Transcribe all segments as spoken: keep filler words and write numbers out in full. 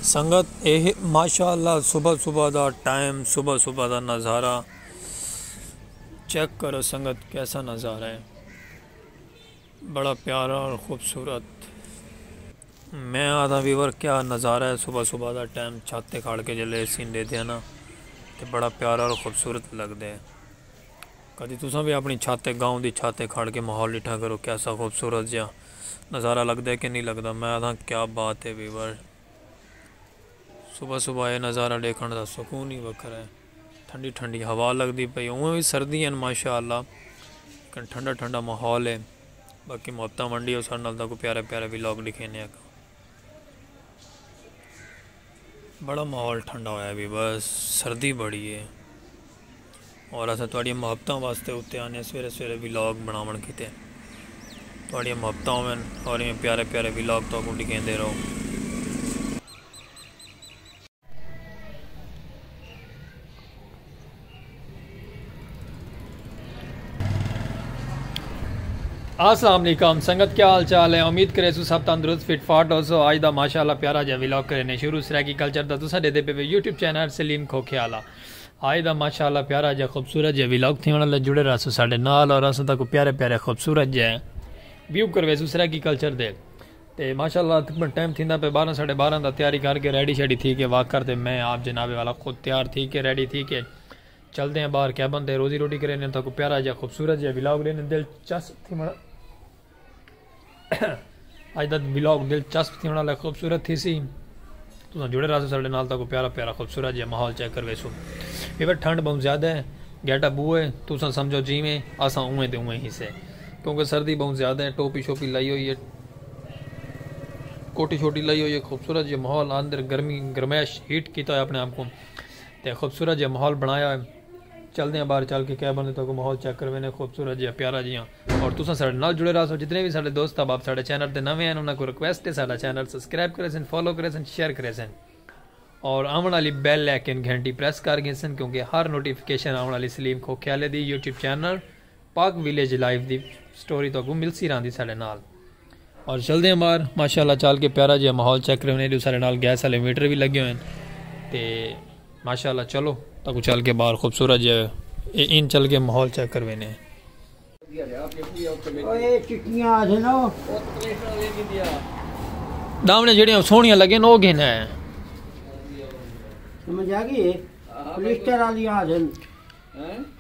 سنگت، اے ماشاءاللہ صبح صبح دا ٹائم، صبح صبح دا نظارہ چیک کرو سنگت، کیسا نظارہ ہے، بڑا پیارا اور خوبصورت۔ میں آدھا ویور، کیا نظارہ ہے صبح صبح دا ٹائم، چھت تے کھڑ کے جلے سین دے دیا نا، تے بڑا پیارا اور خوبصورت لگدے۔ کدی تساں بھی اپنی چھت تے، گاؤں دی چھت تے کھڑ کے ماحول ڈٹھا کرو، کیسا خوبصورت جہا نظارہ لگدا ہے کہ نہیں لگدا۔ میں آدھا کیا بات ہے ویور، صبح صبح اے نظارہ ڈیکھن دا سکون ہی وکھرا ہے۔ ٹھنڈی ٹھنڈی ہوا لگدی پئی، اونویں وی سردی ہن ماشاءاللہ، لیکن ٹھنڈا ٹھنڈا ماحول ہے۔ باقی محبتاں ونڈیو ساڈے نال، تہاکوں پیارے پیارے ولاگ ڈکھینے آں۔ بڑا ماحول ٹھنڈا ہویا وی، بس سردی بڑی ہے۔ اور اساں تہاڈیاں محبتاں واسطے اتے آنے سویرے سویرے ولاگ بناون کیتے۔ تہاڈیاں محبتاں ہوون اور ایویں پیارے پیارے ولاگ تہاکوں ڈکھیندے رہو۔ السلام علیکم سنگت، کیا حال چال ہے؟ امید کریسوں سب تندرست فٹ فاٹ ہوسو۔ آج دا ماشاءاللہ پیارا جہا ولاگ کرینے شروع سرائیکی کلچر دا۔ تساں ڈیدھے پے وے یوٹیوب چینل سلیم کھوکھیالہ۔ آج دا ماشاءاللہ پیارا جہا خوبصورت جہا ولاگ تھیوݨ والا، جڑے رہسو ساڈے نال اور اساں تہاکوں پیارے پیارے خوبصورت جہے ویو کرویسوں سرائیکی کلچر دے۔ تے ماشاءاللہ تقریباً ٹائم تھیندا پئے بارہ، ساڈھے بارہ دا، تیاری کر کے ریڈی شیڈی تھی کے واک کر تے میں آپ جناب والا خود تیار تھی کے ریڈی تھی کے چلدے ہیں باہر کیبن تے، روزی روٹی کرینے، تہاکوں پیارا جہا خوبصورت جہا ولاگ ڈینے، دلچسپ تھیوݨ اڄ دا ولاگ دلچسپ تھیوݨ والا، خوبصورت تھیسی۔ تساں جڑے رہسو ساڈے نال، تہاکوں پیارا پیارا خوبصورت جہا ماحول چیک کرویسوں۔ ایویں ٹھنڈ بہوں زیادہ ہے، گیٹ اپ بوئے، تساں سمجھو جیویں، اساں اونویں دے اونویں ہی سے، کیونکہ سردی بہوں زیادہ ہے۔ ٹوپی شوپی لائی ہوئی ہے، کوٹی شوٹی لائی ہوئی ہے، خوبصورت جہا ماحول، اندر گرمی گرمائش ہیٹ کیتا ہویا اپنے آپ کوں، تے خوبصورت جہا ماحول بنایا ہویا۔ چلدے ہیں باہر، چل کے کیبن دے تہاکوں ماحول چیک کروینے، خوبصورت جہا پیارا جہا۔ اور تساں ساڈے نال جڑے رہسو، جتنے بھی ساڈے دوست احباب ساڈے چینل تے نویں ہیں، انہاں کوں ریکویسٹ ہے ساڈا چینل سبسکرائب کریسن، فالو کریسن، شیئر کریسن اور آون والی بیل آئیکن گھنٹی پریس کر گھنسن، کیونکہ ہر نوٹیفکیشن آون والی سلیم کھوکھیالے دی یوٹیوب چینل پاک ویلیج لائف دی سٹوری تہاکوں ملسی رہندی ساڈے نال۔ اور چلدے ہیں باہر، ماشاءاللہ چل کے پیارا جہا ماحول چیک کروینے، ایڈو ساڈے نال گیس والے میٹر بھی لگے ہوئے ہیں۔ تے ماشاءاللہ چلو تہاکوں چل کے باہر خوبصورت جہا اے ان چل کے ماحول چیک کروینے۔ اوئے چٹیاں آ جن۔ ڈاونے جڑیاں سوہنیاں لگن او گھن ہے۔ سمجھ آ گئی ہے؟ پلسٹر والی آ جن۔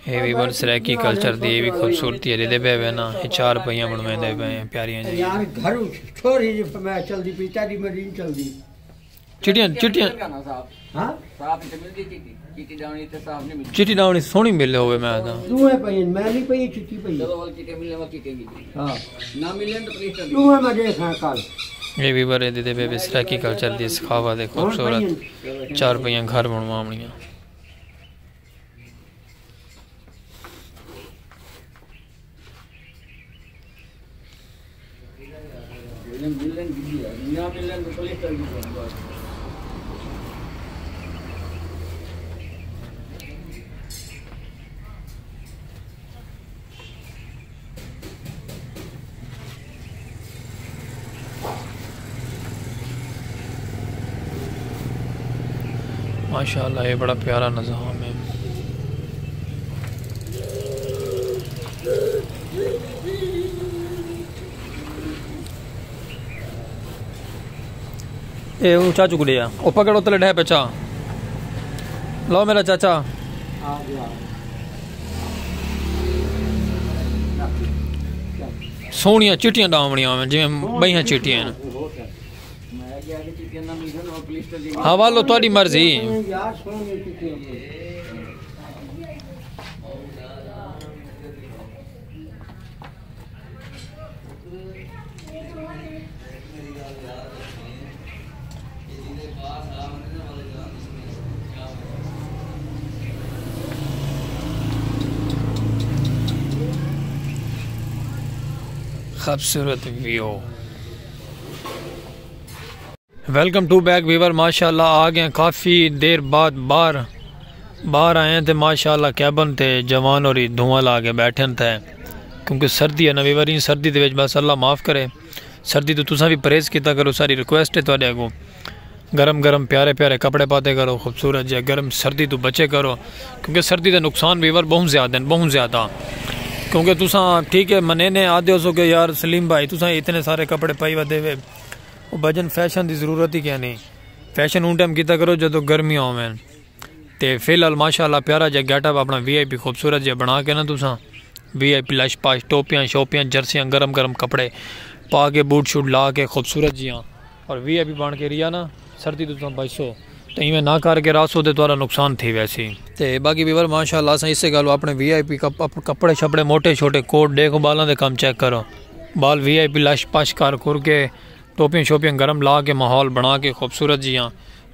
اے وی ون سرائیکی کلچر دی اے وی خوبصورتی ہے، ڈیدھے پئے وے نا، اے چار پہیاں بنویندے پئے ہیں، پیاریاں جیہاں۔ یار گھر چھوڑ ہی میں چلدی پئی، تیڈی میڈی نہیں چلدی۔ چٹیاں، چٹیاں۔ ہاں؟ چٹی ڈاونی سوہنی ملے ہوئے میں آکھاں۔ دوئے پئین، میں نہیں پئی، چٹی پئی۔ ہاں۔ نہ ملن تو پلیز کر۔ دوئے میں دیکھاں کل۔ اے وی ورے ڈیدھے پئے وے سرائیکی کلچر دی سخاوت ہے، خوبصورت چار پہیاں گھر بنواونیاں۔ ماشاءاللہ، اے بڑا پیارا نظام ہے۔ اے او چاچو کو ڈیا، او پکڑ اتلے ڈھے پچا۔ لو میرا چاچا۔ سوہنیاں چٹیاں ڈاونیاں ہوون، جویں بئیاں چٹیاں ہن۔ حوالو تہاڈی مرضی۔ خوبصورت view. Welcome to back viewer, ماشاءاللہ آ گئے ہیں کافی دیر بعد باہر۔ باہر آئے ہیں تے ماشاءاللہ کیبن تے جوان ہوری دھواں لا کے بیٹھے ہیں تے، کیونکہ سردی ہے نا ویور، ایں سردی دے وچ بس اللہ معاف کرے۔ سردی تو تساں بھی پرہیز کیتا کرو، ساری ریکویسٹ ہے تہاڈے اگوں۔ گرم گرم پیارے پیارے کپڑے پاتے کرو، خوبصورت جے، گرم سردی تو بچے کرو، کیونکہ سردی دے نقصان ویور بہت زیادہ ہیں، بہت زیادہ۔ کیونکہ تساں ٹھیک ہے، منے نے آدھے ہو سو کہ یار سلیم بھائی، تساں اتنے سارے کپڑے پائی ودے وے، او بھجن فیشن دی ضرورت ہی کیا نہیں۔ فیشن اون ٹائم کیتا کرو جدوں گرمیاں ہوون۔ تے فی الحال ماشاءاللہ پیارا جا گیٹ اپ اپنا وی آئی پی خوبصورت جا بنا کے نا تساں، وی آئی پی لش پاش، ٹوپیاں شوپیاں، جرسیاں، گرم گرم کپڑے پا کے، بوٹ شوٹ لا کے خوبصورت جیاں، اور وی آئی پی بن کے رہیا نا، سردی تو تساں بچسو۔ تے ایویں نہ کر کے راسو تے تہاڈا نقصان تھی ویسی۔ تے باقی ویور ماشاءاللہ اساں اسے گالوں اپنے وی آئی پی کپ-، اپ-، کپڑے شپڑے موٹے شوٹے کوٹ ڈیکھو، بالاں دے کم چیک کرو۔ بال وی آئی پی لش پش کر کر کے، ٹوپیاں شوپیاں گرم لا کے، ماحول بنا کے خوبصورت جیاں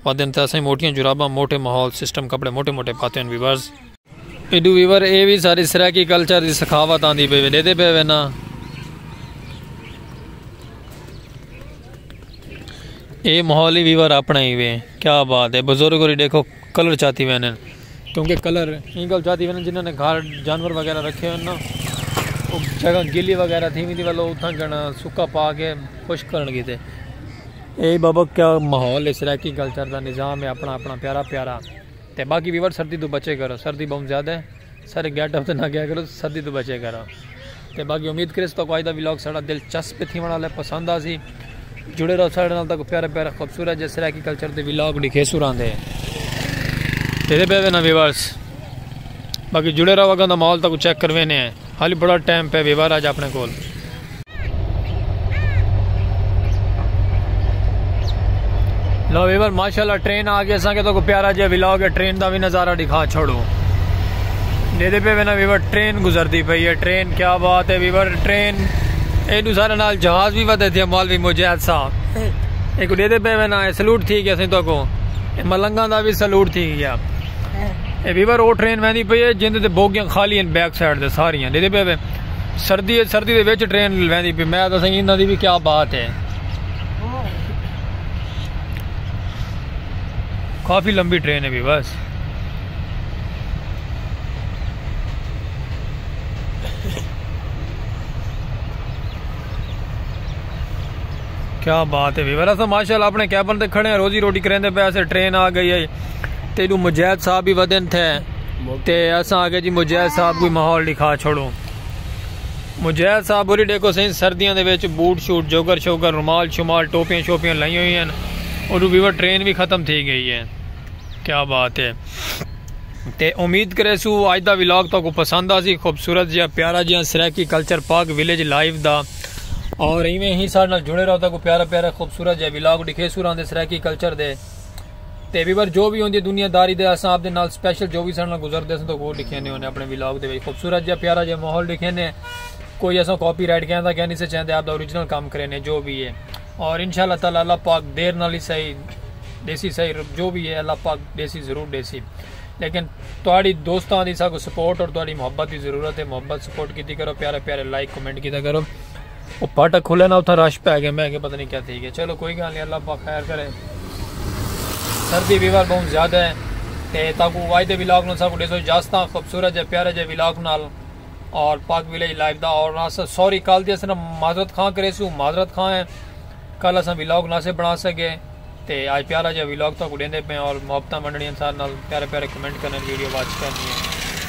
ودن۔ تے اساں موٹیاں جراباں، موٹے ماحول سسٹم، کپڑے موٹے موٹے پاتے ہیں ویورز۔ ایڈو ویور، اے وی ساری سرائیکی کلچر دی سخاوت آندی پئی وے، ڈیدے پئے وے نا۔ اے ماحول ہی ویور اپنا ہی وے۔ کیا بات ہے، بزرگ ہوری ڈیکھو کلر چاتی ویندن، کیونکہ کلر ایں گل چاتی ویندن جنہاں نے گھر جانور وغیرہ رکھے ہوئے نا، او جگہ گلی وغیرہ تھی ویندی، ولو اتھاں گھنا سکا پا کے خشک کرن کیتے۔ اے بابا کیا ماحول ہے، سرائیکی کلچر دا نظام ہے اپنا اپنا پیارا پیارا۔ تے باقی ویور سردی تو بچے کرو، سردی بہت زیادہ ہے، سارے گیٹ اپ تے نہ گیا کرو، سردی تو بچے کرو۔ تے باقی امید کرے تہاکوں اج دا ولاگ ساڈا دلچسپ تھیوݨ والا ہے، پسند آسی۔ جڑے رہو ساڈے نال، تہاکوں پیارے پیارے خوبصورت جے سرائیکی کلچر دے ولاگ ڈکھیسوں راہندے۔ ڈیدے پئے وے نا ویورز۔ باقی جڑے رہو، اگاں دا ماحول تہاکوں چیک کروینے ہیں۔ حالی بڑا ٹائم پئے ویور اج اپنے کول۔ لو ویور، ماشاءاللہ ٹرین آ گئی، اساں کے تہاکوں پیارا جیہا ولاگ ہے، ٹرین دا وی نظارہ ڈکھا چھوڑوں۔ ڈیدے پئے وے نا ویور، ٹرین گزردی پئی ہے، ٹرین، کیا بات ہے ویور، ٹرین۔ ایڈو سارے نال جہاز وی ودے تھیا مولوی مجاہد صاحب۔ ایکوں ڈیدے پئے وے نا، اے سلوٹ تھی گیا سی تہاکوں۔ اے ملنگاں دا وی سلوٹ تھی گیا۔ اے ویور، او ٹرین ویندی پئی ہے جیندے تے بوگیاں خالی ہن بیک سائیڈ تے ساریاں، ڈیدے پئے وے۔ سردی ہے، سردی دے وچ ٹرین ویندی پئی، میں تساں انہاں دی وی کیا بات ہے۔ کافی لمبی ٹرین ہے ویورز۔ کیا بات ہے ویور، اساں ماشاءاللہ اپنے کیبن تے کھڑے ہیں، روزی روٹی کریندے پئے، اسے ٹرین آ گئی ہے۔ تے ایڈو مجاہد صاحب بھی ودن تھے، تے اساں آکھیا جی مجاہد صاحب کوئی ماحول ڈکھا چھوڑوں۔ مجاہد صاحب ہوری ڈیکھو سائیں، سردیاں دے وچ بوٹ شوٹ، جوگر شوگر، رومال شمال، ٹوپیاں شوپیاں لائی ہوئی ہیں۔ اور ویور، ٹرین بھی ختم تھی گئی ہے۔ کیا بات ہے۔ تے امید کریسوں اج دا ولاگ تہاکوں پسند آسی، خوبصورت جیہا پیارا جیہا سرائیکی کلچر پاک ولیج لائیو دا۔ اور ایویں ہی ساڈے نال جڑے رہو، تہاکوں پیارا پیارا خوبصورت جیہا ولاگ ڈکھیسوں راہندے سرائیکی کلچر دے۔ تے ویور، جو بھی ہوندی ہے دنیا داری دے، اساں آپ دے نال سپیشل جو بھی ساڈے نال گزردے اساں تہاکوں ڈکھینے ہونے اپنے ولاگ دے وچ، خوبصورت جیہا پیارا جیہا ماحول ڈکھینے۔ کوئی اساں کاپی رائٹ کہیں دا کہہ نہیں سے چاہندے، آپ دا اوریجنل کام کرینے جو بھی ہے۔ اور انشاءاللہ تعالیٰ اللہ پاک دیر نال ہی صحیح ڈیسی، صحیح جو بھی ہے اللہ پاک ڈیسی، ضرور ڈیسی۔ لیکن تہاڈی دوستاں دی ساکوں سپورٹ اور تہاڈی محبت دی ضرورت ہے، محبت سپورٹ کیتی کرو، پیارے پیارے لائک کمنٹ کیتا کرو۔ او پھاٹک کھلے نا، اتھاں رش پے گئے، میں کہ پتہ نہیں کیا تھی گیا۔ چلو کوئی گل نہیں، اللہ پاک خیر کرے۔ سردی ویور بہت زیادہ ہے۔ تے تہاکوں اج دے ولاگ نال ساکوں ڈیسو اجازتاں، خوبصورت جے پیارے جے ولاگ نال۔ اور پاک ولیج لائیو دا، اور اساں سوری کل دی اساں معذرت خواہ کریسوں، معذرت خواہ ہیں، کل اساں ولاگ نہ سے بنا سکے۔ تے اج پیارا جیہا ولاگ تہاکوں ڈیندے پئے ہیں اور محبتاں ونڈنیاں ساڈے نال، پیارے پیارے کمنٹ کرنے، ویڈیو واچ کرنی ہے،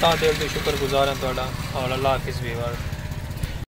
تہہ دل توں شکر گزار ہیں تہاڈا۔ اور اللہ حافظ ویور۔